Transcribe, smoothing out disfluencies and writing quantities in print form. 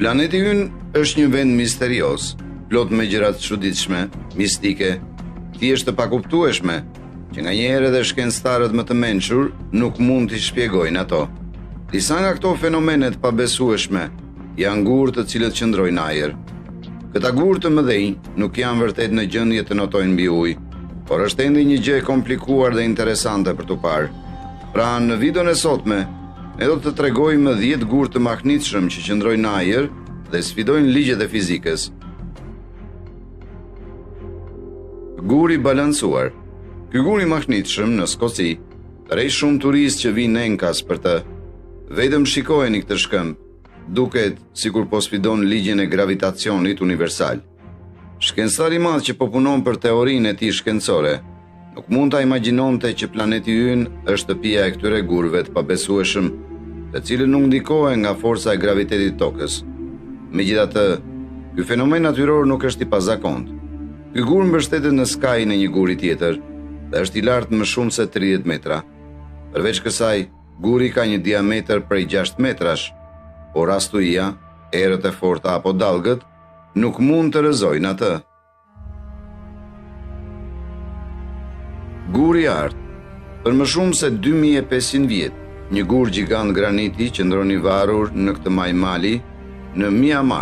Planeti ynë është një vend misterioz, plot me gjëra të çuditshme, mistike, thjesht të pakuptueshme, që nganjëherë edhe shkencëtarët më të mençur nuk mund t'i shpjegojnë ato. Disa nga këto fenomene të pabesueshme janë gurë të cilët qëndrojnë në ajër. Këta gurë të mëdhenj nuk janë vërtet në gjendje të notojnë mbi ujë, por është ende një gjë e komplikuar dhe interesante për t'u parë. Pra, në videon e sotme, ne do të tregojmë 10 gurë të mahnitshëm që qëndrojnë në ajër dhe sfidojnë ligjet e fizikës. Guri i balancuar. Ky gur i mahnitshëm në Skoci tërheq shumë turistë që vijnë enkas për të. Vetëm shikojeni këtë shkëmb, duket sikur po sfidon ligjin e gravitacionit universal. Shkencëtari i madh që po punon për teorinë e tij shkencore, nuk mund ta imagjinonte që planeti ynë është shtëpia e këtyre gurëve të pabesueshëm, të cilët nuk ndikohen nga forca e gravitetit të Tokës. Megjithatë, ky fenomen natyror nuk është i pazakontë. Ky gur mbështetet në skajin e një guri tjetër dhe është i lartë më shumë se 30 metra. Përveç kësaj, guri ka një diametër prej 6 metrash, por as stuhia, erët e forta apo dallgët nuk mund të rrëzojnë atë. Guri i artë. Për më shumë se 2500 vjet, një gur gjigant graniti qëndron i varur në këtë majë mali në Myanmar.